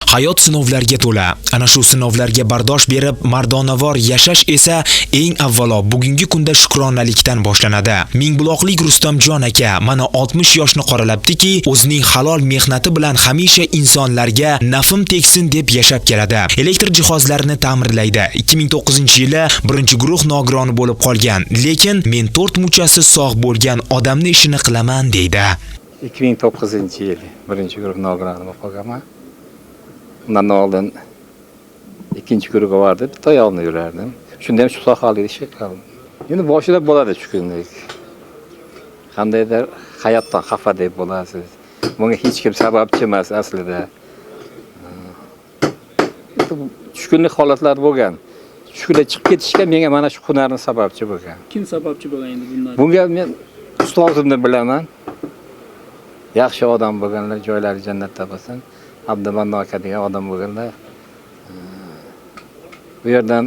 Hayot sinovlarga to'la. Ana shu sinovlarga bardosh berib, mardonavor yashash esa eng avvalo bugungi kunda shukronalikdan boshlanadi. Mingbuloqlik Rustamjon aka mana 60 yoshni qoralabdiki, o'zining halol mehnati bilan hamisha insonlarga nafim tegsin deb yashab keladi. Elektr jihozlarini ta'mirlaydi. 2009-yili birinchi guruh nogironi bo'lib qolgan, lekin men 4 muchasi sog' bo'lgan odamni ishini qilaman deydi. 2009-yil birinchi guruh nogironi bo'lib qolganman. Undan oldin ikkinchi guruhga bordim, bitta oyog'imda yurardim. Shunda ham shu sohada ish qildim. Endi boshida bo'ladi tushkunlik. Qandaydir hayotdan xafa deb bo'lasiz. Bunga hech kim sababchi emas aslida. Tushkunlik holatlari bo'lgan. Tushkunlik chiqib ketishga menga mana shu hunarni sababchi bo'lgan. Kim sababchi bo'lgan endi bundan? Bunga men ustozimni bilaman. Yaxshi odam bo'lganlar, joylari jannatda bo'lsin. Abdumannon aka degan odam bo'lganlar. Bu yerdan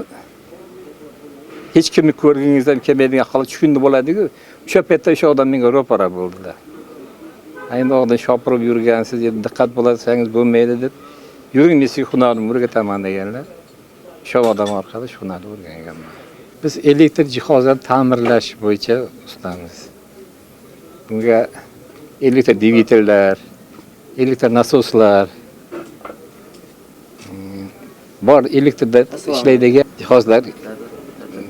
hech kimni ko'rgingiz ham kelmaydigan holat tushkunlik bo'ladi-ku. O'sha paytda o'sha odam menga ro'para bo'ldilar. Endi oldin shopirib yurgansiz, endi diqqat bo'lsangiz bo'lmaydi deb, yuring, men sizga hunarimni o'rgataman deganlar. O'sha odam orqali shu hunarni o'rganganman. Biz elektr jihozlarini ta'mirlash bo'yicha ustamiz. Bunga elektr dvigatellar, elektr nasoslar, bor elektrda ishlaydigan jihozlar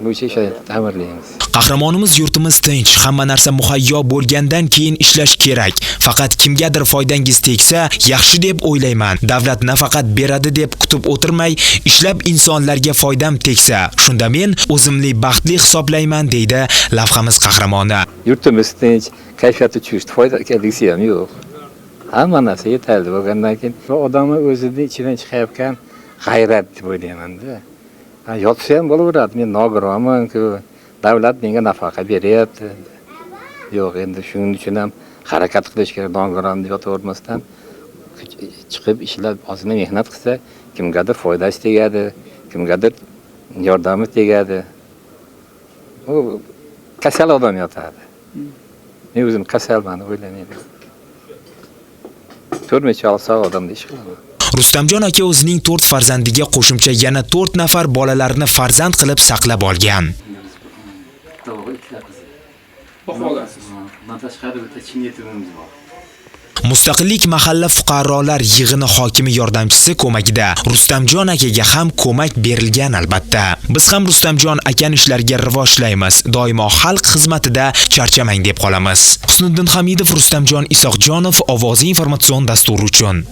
bo'yicha ishlaydi, ta'mirlaymiz. Qahramonimiz yurtimiz tinch, hamma narsa muhayyo bo'lgandan keyin ishlash kerak. Faqat kimgadir foydangiz tegsa, yaxshi deb o'ylayman. Davlat nafaqat beradi deb kutib o'tirmay, ishlab insonlarga foydam tegsa, shunda men o'zimni baxtli hisoblayman, deydi lavhamiz qahramoni. Yurtimiz tinch, kayfiyati tushdi, foyda kelgisi ham yo'q. Hamma narsa yetarli bo'lgandan keyin va odamni o'zini ichidan chiqayotgan g'ayrat deb o'ylayman-da. Ha, yotsa ham bo'laveradi. Men nogironman-ku, davlat menga nafaqa beryapti. Yo'q, endi shuning uchun ham harakat qilish kerak, nogiron deb yotavermasdan chiqib ishlab, ozgina mehnat qilsa, kimgadir foydasi tegadi, kimgadir yordami tegadi. U kasal odam yotadi. Men o'zim kasalman deb o'ylamayman. To'rt sog' odamda ish qilaman. Rustamjon aka o'zining 4 farzandiga qo'shimcha yana 4 nafar bolalarni farzand qilib saqlab olgan. Bitta o'g'il, ikkita qizi. Boqib olgansiz. Bundan tashqari bitta chin yetimimiz bor. Mustaqillik mahalla fuqarolar yig'ini hokimi yordamchisi ko'magida Rustamjon akaga ham ko'mak berilgan albatta. Biz ham Rustamjon akani ishlariga rivoj tilaymiz. Doimo xalq xizmatida charchamang deb qolamiz. Husniddin Hamidov, Rustamjon Isoqjonov, Ovozi informatsion dasturi uchun.